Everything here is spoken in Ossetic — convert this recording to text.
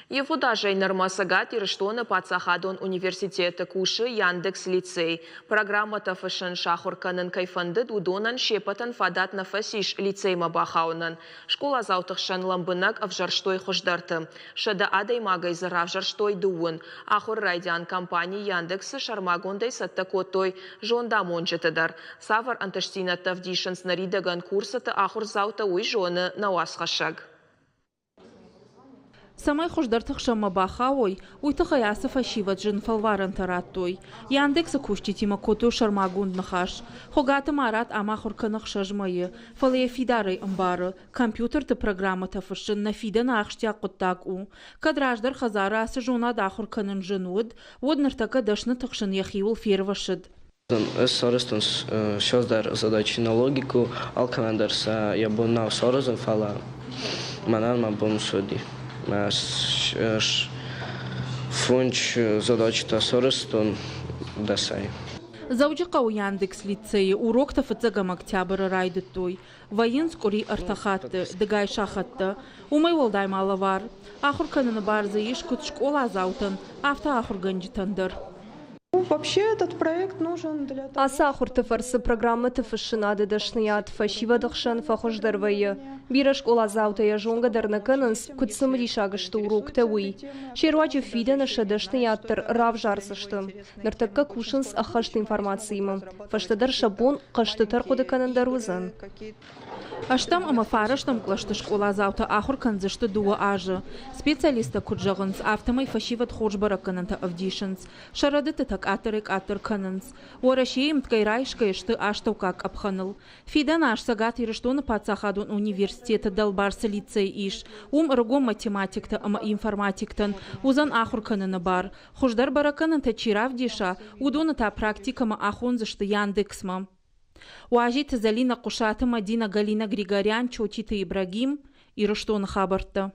Ивгъуыд азӕй нырмӕ Цӕгат Ирыстоны паддзахадон университеты кусы Яндекс-лицей. Программӕтӕ фыссын сахуыр кӕнын кӕй фӕндыд, уыдонӕн се ппӕтӕн фадат нӕ фӕцис лицеймӕ бахауынӕн. Скъоладзауты хсӕн лӕмбынӕг ӕвзӕрстой хуыздӕрты. 100 адӕймагӕй дзы равзӕрстой дыууын. Ахуыры райдиан компани Яндекс-ы сӕрмагондӕй цӕттӕ кодтой зондамонджыты дӕр. Цавӕр ӕнтыстдзинӕдтӕ ӕвдисынц ныридӕгӕн курсыты ахуырдзаутӕ, уый зоны нӕ уацхӕссӕг. Цӕмӕй хуыздӕрты хсӕнмӕ бахауой, уый тыххӕй ацы фӕсивӕд зын фӕлварӕнтӕ радтой. Яндексы кусджытимӕ кодтой сӕрмагонд ныхас. Хуыгаты Марат ам ахуыр кӕны ӕхсӕз мӕйы, фӕлӕ йӕ фидарӕй ӕмбары, компьютерты программӕтӕ фыссын нӕ фидӕны ахсджиаг хъуыддаг у. Кӕд раздӕр хӕдзары ацы зонад ахуыр кӕнын зын уыд, уӕд ныртӕккӕ дӕсныты хсӕн йӕхиуыл фервӕссыд. Ӕз сарӕзтон цалдӕр задачи на логику, алкӕмӕн дӕр сӕ йӕ бон нӕу саразын, фӕлӕ мӕнӕн мӕ бон суыди. Мӕ фондз задачитӕ сарӕзтон дӕсӕй. Дзӕуджыхъӕуы Яндекс-лицейы уроктӕ фыццӕгӕм октябры райдыдтой. Вӕййынц къуыри ӕртӕ хатты, дыгай сахӕттӕ. Уымӕй уӕлдай ма лӕвар. Ахуыр кӕныны бар дзы ис куыд скъоладзаутӕн, афтӕ ахуыргӕнджытӕн дӕр. Ацы ахуырты фӕрцы программӕты фыссынады дӕсныйад фӕсивӕды хсӕн фӕхуыздӕр вӕййы. Бирӕ скъоладзаутӕ йӕ зонгӕ дӕр нӕ кӕнынц, куыд цымыдисаг сты уроктӕ, уый. Се руаджы фидӕны сӕ дӕсныйад дӕр равзардзысты. Ныртӕккӕ кусынц ӕххӕст информациимӕ. Фӕстӕдӕр сӕ бон хъӕзтытӕ ӕрхъуыды кӕнын дӕр уыдзӕн. Ӕстӕм ӕмӕ фарӕстӕм кълӕсты скъоладзаутӕ ахуыр кӕндзысты дыууӕ азы. Специалисттӕ куыд зӕгъынц, афтӕмӕй фӕсивӕд хорз бӕрӕггӕнӕнтӕ ӕвдисынц. Сӕ рӕдыдтытӕ къаддӕрӕй-къаддӕр кӕнынц. Уӕрӕсейы ӕмткӕй райсгӕ сты астӕуккаг къӕпхӕныл. Фидӕн аз Цӕгат Ирыстоны паддзахадон университеты дӕлбар цы лицей ис, уым ӕрыгон математиктӕ ӕмӕ информатиктӕн уыдзӕн ахуыр кӕныны бар. Хуыздӕр бӕрӕггӕнӕнтӕ чи равдиса, уыдоны та практикӕмӕ ахондзысты Яндексмӕ. Уазиты Зӕлинӕ, Хъуысаты Мӕдинӕ, Галина Григорян, Чотиты Ибрагим, Ирыстоны хабӕрттӕ.